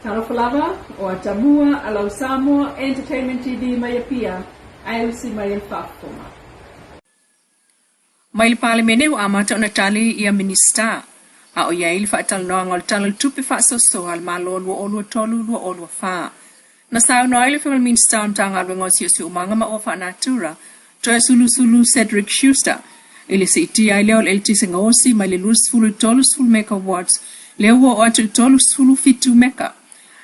Talofa lava, o Atamua a lau Samoa Entertainment TV mai Apia, ae usi mai e le faafofoga. Mai le Palemene ua amata ona tali ia Minisita, a o i ai le faatalanoaga o le Tala o le Tupe Faasoasoa a le Malo 2023/2024. Na saunoa ai le Afioga i le Minisita o le Matagaluega o Siosiomaga ma Ua Faanatura, Toeolesulusulu Cedric Schuster, i le siitia ai lea o le eletise gaosi mai le 20 i le 30 megawatts lea ua oo atu i le 37 meka.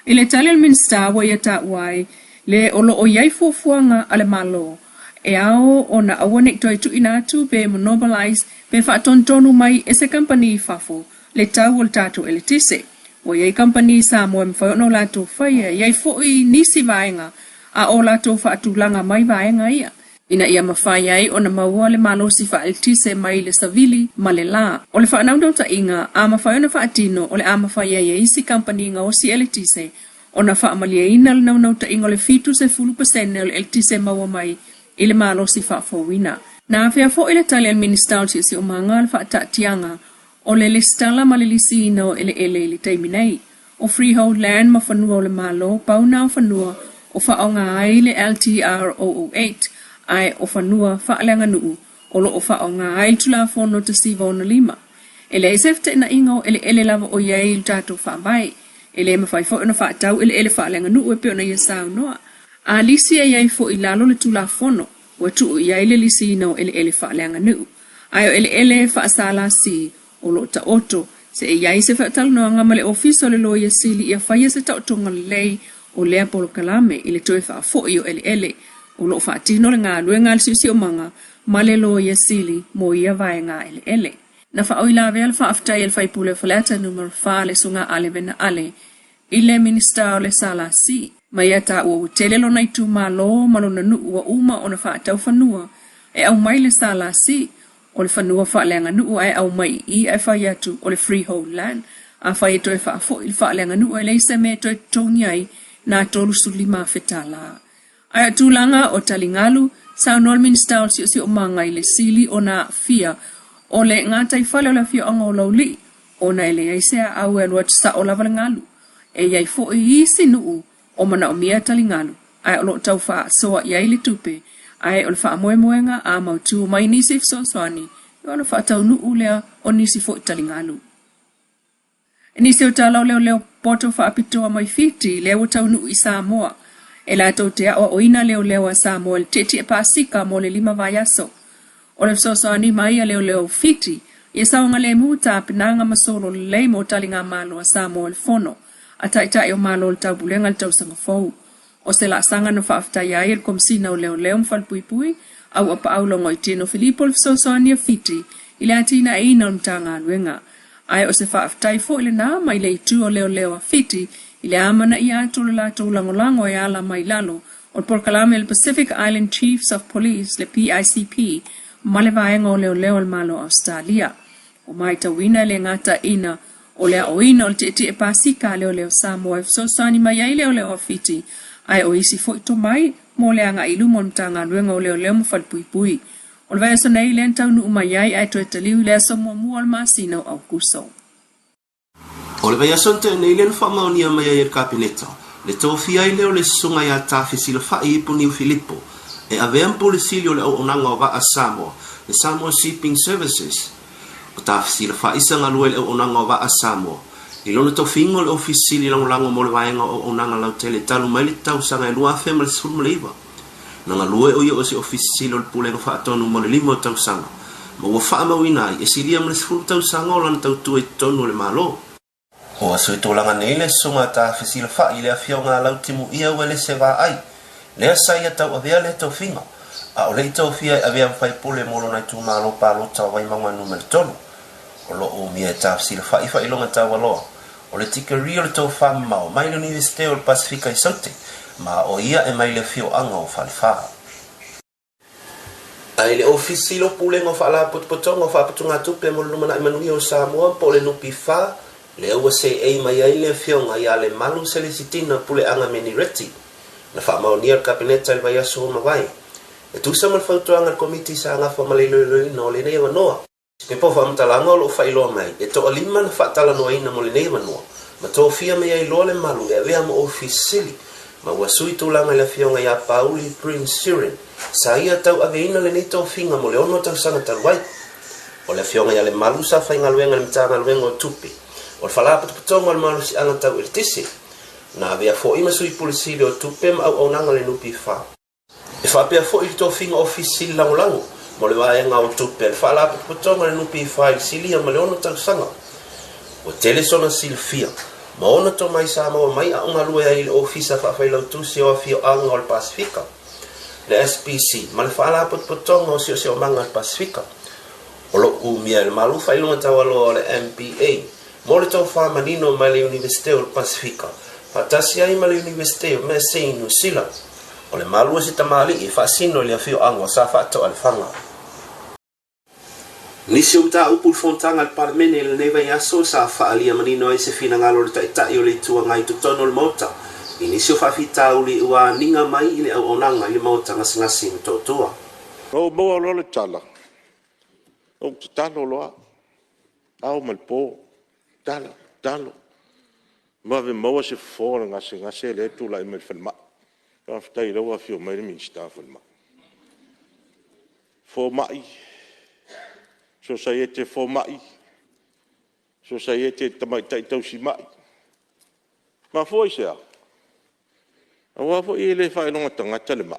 I le tali a le Minisita ua ia taua ai le o lo o i ai fuafuaga a le Malo e ao ona aua ne i toe tuuina atu pe monopolize pe faatonutonu mai e se kamupani i fafo le tau o le tatou eletise. Ua i ai kamupani i Samoa e mafai ona o latou faia, e i ai foi nisi vaega a o latou faatulaga mai vaega ia, ina ia mafai ai ona maua le malosi faaeletise mai le savili ma le la. O le faanaunautaiga, a mafai ona faatino, o le a mafai ai e isi kamupani gaosi eletise ona faamalieina le naunautaiga o le 70% o le eletise maua mai i le malosi faafouina. Na afea foi le tali a le Minisita o le Siosiomaga le faataatiaga o le lesitala ma le lisiina o eleele i le taimi nei. O freehold land ma fanua o le Malo, pau na o fanua o faaaoga ai le LTR 008, ae o fanua faaleaganuu o lo o faaaoga ai le Tulafono 1965. E leai se feteenaiga o eleele lava o i ai i le tatou Faavae. E le mafai foi ona faatau eleele faaleaganuu e pei ona ia saunoa. A lisi e i ai foi i lalo o le Tulafono, ua tuu i ai le lisiina o eleele faaleaganuu. Ae o eleele faa-SLC o lo o taoto, se i i ai se faatalanoaga ma le Ofisa o le Loia Sili ia faia se taotoga lelei o lea polokalame i le toe faafoi o eleele. O lo o faatino le galuega a le Siosiomaga ma le Loia Sili mo ia vaega eleele. Na faauilavea le faafetai a le faipule o Faleata Nu.4 le Susuga Ale Vena Ale i le Minisita o le SLC, ma ia taua ua tele lona itumalo ma lona nuu ua uma ona faatau fanua e aumai le SLC o le fanua faaleaganuu ae aumai i i ae fai atu o le freehold land. Afai e toe faafoi le faaleaganuu e leai se mea e toe totogi ai na $35,000. Ae o tulaga o taligalu, saunoa le Minisita o le Siosiomaga i le sili ona aafia o le gataifale o le afioaga o Laulii ona e leai se aau e alu atu sao lava le galu. E i ai foi isi nuu o manaomia taligalu ae o lo o tau faasoa i ai le tupe, ae o le faamoemoega a mautū mai nisi fesoasoani ona faataunuu lea o nisi foi taligalu. I nisi o tala o leoleo poto faapitoa mai Fiti lea ua taunuu i Samoa, e latou te aoaoina leoleo a Samoa i le tietie Pasika mo le 5 vaiaso. O le fesoasoani mai a leoleo Fiti ia saogalemu tapenaga ma solo lelei mo taligamalo a Samoa i le Fono a Taitai o Malo o le Taupulega i le tausaga fou. O se laasaga na faafetaia ai e le Komesina o Leoleo ma Falepuipui, Auapaau Logoitino Filipo le fesoasoani a Fiti i le atinaeina o le Matagaluega. Ae o se faafetai foi lena mai le itu o leoleo a Fiti i le amanaia atu o le latou lagolago e ala mai lalo o le polokalame a le Pacific Island Chiefs of Police, le PICP, ma le Vaega o Leoleo a le Malo o Ausetalia. Ua matauina e le gata ina o le aoina o le tietie Pasika a Leoleo Samoa e fesoasoani mai ai leoleo a Fiti, ae o isi foi tomai mo le agai i luma o le Matagaluega o Leoleo ma Falepuipui. O le vaiaso nei lea na taunuu mai ai ae toe taliu i le aso muamua o le masina o Aokuso. O le vaiaso na tea nei lea na faamaonia mai ai e le Kapeneta le tofia ai lea o le Susuga ia Ta Fesilafai Ipu Niu Filipo e avea ma Pule Sili o le Auaunaga o Vaa Samoa, le Samoa Shipping Services. O Ta Fesilafai sa galue i le Auaunaga o Vaa Samoa i lona tofiga o le Ofisa Sili Lagolago mo le Vaega o Auaunaga Lautele talu mai le tausaga e 2019. Na galue o ia o se Ofisa Sili o le Pulega Faatonu mo le 5 o tausaga, ma ua faamauina ai e silia ma le 10 tausaga o lana tautua i totonu o le Malo. Ua suitulaga nei le Susuga a Ta Fesilafai i le Afioga a Lautimuia Uelese Vaai, lea sa ia tauavea lea tofiga, a o le i tofia e avea ma faipule mo lona itumalo palota o Vaimauga Numera 3. O lo o umia e Ta Fesilafai faailoga taualoa o le tikeri o le tofa mamao mai le Universete o le Pasefika i Saute, ma o ia e mai le afioaga o Falefa. A i le Ofisi o Pulega o Faalapotopotoga o Faaputugatupe mo le Lumanai Manuia o Samoa po o le NPF, lea ua seei mai ai le Afioga ia Lemalu Selesitina Puleaga Menireti, na faamaonia e le Kapeneta i le vaiaso ua mavae, e tusa ma le fautuaga a le Komiti sa gafa ma le iloiloina o lenei avanoa. Se pepa o faamatalaga o lo o faailoa mai, e toalima na faatalanoaina mo lenei avanoa, Ma tofia mai ai loa Lemalu e avea ma Ofisa Sili, ma ua sui tulaga i le afioga ia Pauli Prince Siren, sa ia tauaveina lenei tofiga mo le ono tausaga talu ai. O le afioga ia Lemalu sa faigaluega i le Matagaluega o Tupe, o le Faalapotopotoga o le Malosiaga Tau Eletise. Na avea foi ma Sui Pule Sili o Tupe ma Auaunaga a le NPF. E faapea foi le tofiga Ofisa Sili Lagolago mo le Vaega o Tupe a le Faalapotopotoga a le NPF i le silia ma le ono tausaga. Ua tele sona silafia ma ona tomai sa maua mai a o galue ai i le Ofisa Faafailautusi o Afioaga o le Pasefika, le SPC, ma le Faalapotopotoga o Siosiomaga a le Pasefika. O lo o umia e Lemalu faailoga taualoa o le MBA mo le tofa manino mai le Iunivesite o le Pasefika faatasi ai ma le Iunivesite o Massey i Niu Sila. O Lemalu o se tamalii e faasino i le afioaga o Safaatoa Lefaga. Nisi o mataupu i le fonotaga a le Palemene i lenei vaiaso sa faaalia manino ai se finagalo o le Taitai o le Itu Agai i totonu o le Maota i nisi o faafitauli ua aniga mai i le auaunaga i le Maota Gasegase i Motootua. Na ou maua loa le tala, ou tatalo loa, ao ma le po, tatalo, tatalo, vave maua se fofo o le gasegase lea e tulai mai i le falemai. Faafetai o lea ua afio mai le Minisita o le Falemai. Fomai, Sosaiete a Fomai, Sosaiete a Tamaitai Tausimai. E mafua i se a? Aua foi e le faailoga tagata le mai.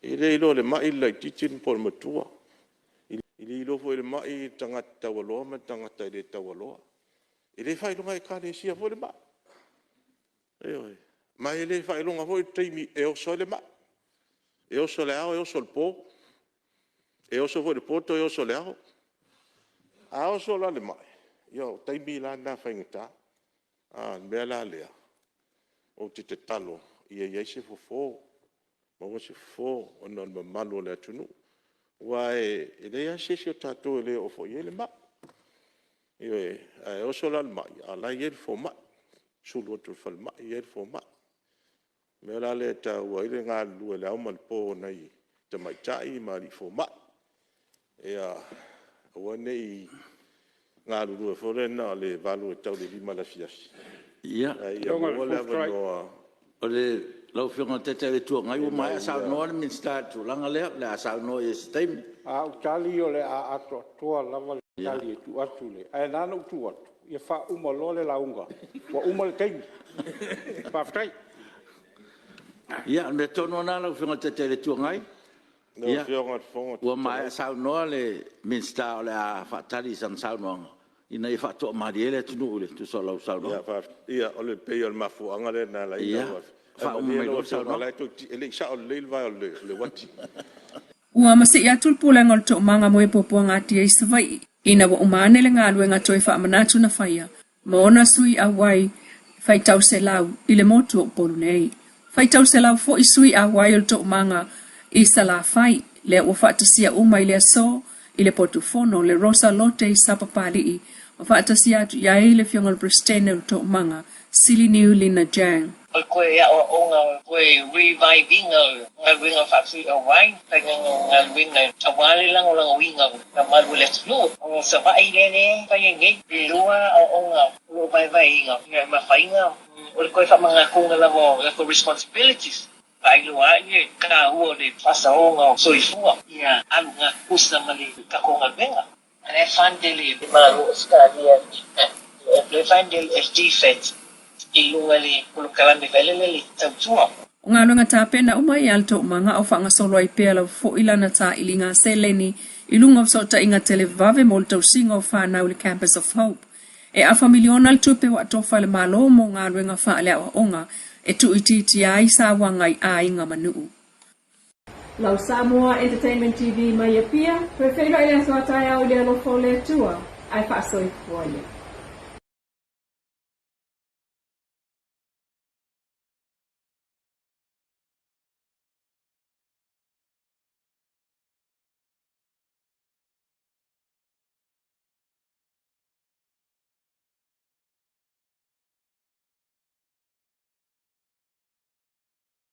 E le iloa e le mai le laitiiti po o le matua. E le iloa foi e le mai le tagata taualoa ma le tagata e le taualoa. E le faailoga Ekalesia foi le mai. Ioe. Ma e le faailoga foi le taimi e oso ai le mai. E oso i le ao e oso i le po. E oso foi i le po toe oso i le ao. A oso la le mai, ia o taimi la na faigata. O le mea la lea, ou te tatalo ia i ai se fofo, maua se fofo ona o le mamalu o le atunuu. Aua e leai lava se isi o tatou e le oo foi i ai le mai. Ioe. Ae oso la le mai, a o la e i ai le fomai, sulu atu i le falemai e i ai le fomai. O le mea la lea e taua ai le galulue i le ao ma le po o nai tamaitai ma alii fomai, ia aua ne i galulue foi lea na o le 8 e tau i le 5 i le afiafi, ae ia maua le avanoa Lau Afioga i le Taitai o le Itu Agai, ua ina maea ia saunoa le Minisita i le tulaga lea, o le a saunoa i ai i se taimi. A ou tali o le a atoatoa lava le tali e tuu atu, ae ala ona ou tuu atu, ia faauma loa le lauga ua uma le taimi. Faafetai. Ia, o le mea tonu lava lena lau Afioga i le Taitai o le Itu Agai, Lau Afioga i le Fofoga ua Fetalai… maea saunoa le Minisita o le a faatali i sana saunoaga ina ia faatoamalie ai le atunuu e tusa o lau saunoaga. Ia, pei o le mafuaaga lea na ala ai Ia, ona ou ave, ae faauma malie mai lau loa le Afioga o saunoaga. la e le i sao lelei le vae o le uati. Ua masii atu le Pulega o le Toomaga mo e Puapuaga Atia i Savaii ina ua uma ane le galuega toe faamanatu na faia ma ona sui auai faitau selau i le motu o Upolu nei. Faitau selau foi sui auai o le Toomaga i Salafai, lea ua faatasia uma i le aso i le potu fono le Rosa Lote i Sapapalii ma faatasia atu i ai le Afioga i le Peresetene o le Toomaga, Siliniu Lina Jang. O le toe aoaoga, o le toe revive-iga o le galuega faafeiloai, faiga o galuega aua le lagolagoina o le mamalu o le atunuu. O Savaii lea e fai ai nei, e lua aoaoga o lo o vaevaeina ina ia mafai o le toe faamanatuina lava o latou responsibilities, faailoa ai le taua o le faasaoga o soifua ia alu gatusa ma le tatou galuega. O la e fund e le Malo o Ausetalia le fund e le DFAT i luga i le polokalame foi lele le tautua. O galuega tapena uma ia a le Toomaga o faagasolo ai pea lava foi lana tailiga seleni i luga o fesootaiga televave mo le tausiga o fanau i le Campus of Hope. E afa miliona le tupe ua atofa e le Malo mo galuega faaleaoaoga e tuuitiitia ai sauaga i aiga ma nuu. Lau Samoa Entertainment TV mai Apia, toe feiloai le aso a taeao i le alofa o le Atua, ae faasoifua ia.